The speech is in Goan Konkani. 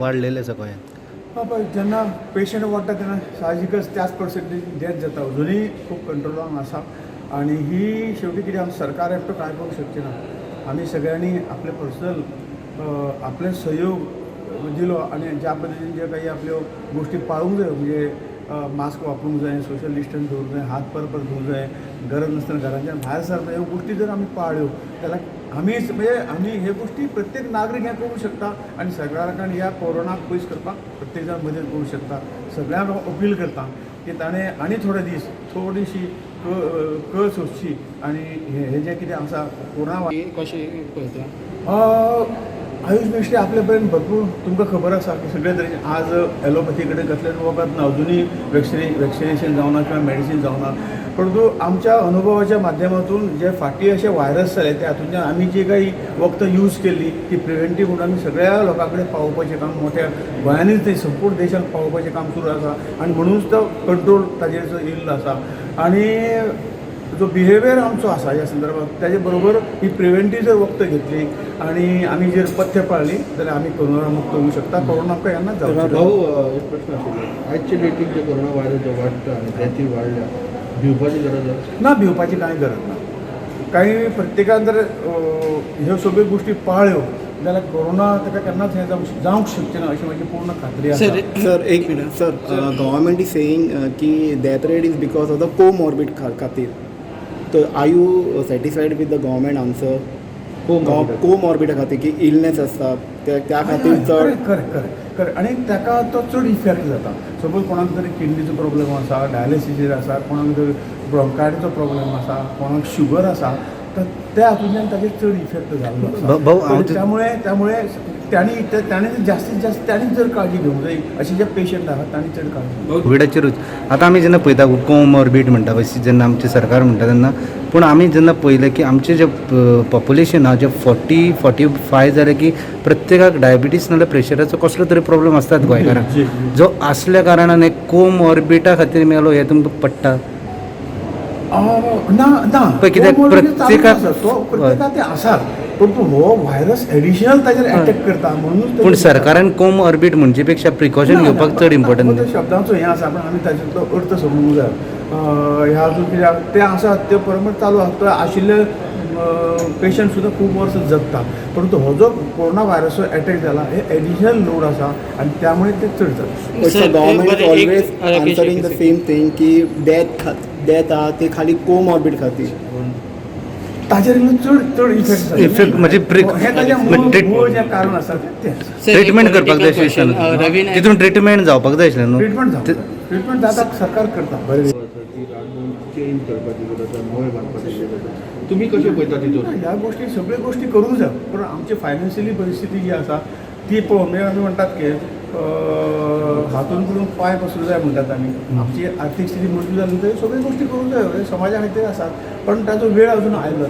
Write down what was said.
वाडलेले आसा गोंयांत. हा पळय, जेन्ना पेशंट वाडटा तेन्ना साहजिकच त्याच पर्सेंटेज डेथ जाता. अजुनूय खूब कंट्रोलान आसा आनी ही शेवटी कितें, आमचें सरकार एकटो कांय करूंक शकचे ना. आमी सगळ्यांनी आपले पर्सनल आपले सहयोग दिलो आनी ज्या पद्दतीन जे काही आपल्यो गोश्टी पाळूंक जायो, म्हणजे मास्क वापरूंक जाय, सोशल डिस्टन्स दवरूंक जाय, हात परत परत धुवूंक जाय, गरज नासतना घरांच्यान भायर सरना, ह्यो गोश्टी जर आमी पाळ्ळ्यो जाल्यार आमीच, म्हणजे आमी ह्यो गोश्टी प्रत्येक नागरीक हें करूंक शकता आनी सरकारा ह्या कोरोनाक पयस करपाक प्रत्येक जाण मदत करूंक शकता. सगळ्यांक हांव अपील करता की ताणें आनी थोडे दीस थोडीशी कळ सोंसची आनी हें जें कितें आसा कोरोना कशें पळयता? आयुष मिनिस्ट्री आपल्या पर्यंत भरपूर, तुमकां खबर आसा की सगळे तरेचे आज एलोपॅथी कडेन कसलेंच वखद ना, अजुनूय वॅक्सिनेशन जावना किंवा मेडिसीन जावना. परंतु आमच्या अनुभवाच्या माध्यमातून जे फाटीं अशे व्हायरस जाले, त्या हातूंतल्यान आमी जी काही वखदां यूज केल्ली ती प्रिवेंटीव म्हणून आमी सगळ्या लोकां कडेन पावोवपाचें काम, मोठ्या गोंयांनीच न्ही, संपूर्ण देशांत पावोवपाचें काम सुरू आसा आनी म्हणूनच तो कंट्रोल ताजेर जो येयल्लो आसा आनी जो बिहेवियर आमचो आसा ह्या संदर्भात, ताजे बरोबर ही प्रिवेंटीव जर वखदां घेतली आनी आमी जर पथ्य पाळ्ळी जाल्यार आमी कोरोना मुक्त होऊ शकता. कोरोना आमकां केन्नाच जावचो ना. भाऊ, एक प्रश्न आशिल्लो. आयचे डेटीक जे कोरोना व्हायरस जो वाडटा आनी डेथी वाडल्या, भिवपाची गरज आसा? ना, भिवपाची कांय गरज ना. कांय प्रत्येकान जर ह्यो सगळ्यो गोश्टी पाळ्ळ्यो जाल्यार कोरोना ताका केन्नाच हें जावंक शकचें ना, अशी म्हजी पूर्ण खात्री आसा. सर. सर, एक minute sir. Government is saying की death rate is because of the comorbid खातीर. तर are you satisfied with the government answer? कोमॉर्बिडा खातीर की इलनेस आसता त्या खातीर चड. करेक्ट करेक्ट करेक्ट आनी ताका तो चड इफेक्ट जाता. सपोज कोणाक तरी किडनीचो प्रॉब्लेम आसा, डायलिसीचेर आसा, कोणाक तरी ब्रोंकायटीचो प्रॉब्लेम आसा, कोणाक शुगर आसा, तर त्या हातूंतल्यान ताजेर चड इफेक्ट जाल्लो आसा. भाऊ, हांव त्यामुळे त्यामुळे तांणी जास्तीत जास्त तांणी जर काळजी घेवंक जाय, अशे जे पेशंट आहात तांणी चड काळजी घेवंक. कोविडाचेरूच आतां आमी जेन्ना पळयता, कोमॉर्बीड म्हणटा पळय, जेन्ना आमचें सरकार म्हणटा तेन्ना, पूण आमी जेन्ना पळयलें की आमचें जें पॉप्युलेशन आहा, जें 40-45 जालें की प्रत्येकाक डायबिटीस नाल्यार प्रेशराचो कसलो तरी प्रॉब्लेम आसतात गोंयकारांक. जी, जी. जो आसल्या कारणान एक कोमॉर्बिडा खातीर मेलो हें तुमकां पडटा? ना ना. पळय कित्याक तो म्हणजे चालूच आसा. तो प्रत्येकाक ते आसात, परंतु हो व्हायरस एडिशनल ताजेर अटॅक करता म्हणून. पूण सरकारान कोमॉर्बीड म्हणचे पेक्षा प्रिकॉशन घेवपाक चड इम्पॉर्टंट. तो शब्दांचो हें आसा, पण आमी ताजेंतलो अर्थ समजूंक जाय. ह्या अजून कित्याक ते आसा ते परंपरा चालू आसा. तो आशिल्ले पेशंट सुद्दां खूब वर्सां जगता, परंतु हो जो कोरोना व्हायरसचो एटॅक जाला, हे एडिशनल लोड आसा आनी त्यामुळे ते चड जाता. But sir, government is always answering the एक सेम थिंग की डेथ डेथ आहा ते खाली कोमॉर्बिड खातीर. ताजेर इल्लो चड चड इफेक्ट. Effect म्हणजे हे ताजें मूळ जें कारण आसा तें. ट्रिटमेंट करपाक जाय आशिल्लें. रवी नायक. तितून ट्रिटमेंट जावपाक जाय आशिल्लें न्हू. ट्रिटमेंट जाता, ट्रिटमेंट जाता, सरकार करता बरें. ती रानून चेंज करपाची गरज आसा, नवें बांदपाची गरज आसा. तुमी कशें पळयता तितून? ह्या गोष्टी, सगळ्यो गोष्टी करूंक जाय, पूण आमची फायनान्शियली परिस्थिती जी आसा ती पळोवन, म्हणजे आमी म्हणटात की हातून पडून पांय पसरूं जाय म्हणटात आमी. आमची आर्थीक स्थिती मजबूत जाली नंतर सगळ्यो गोष्टी करूंक जाय, हे समाजा खातीर आसात, पण ताजो वेळ अजून आयलो ना.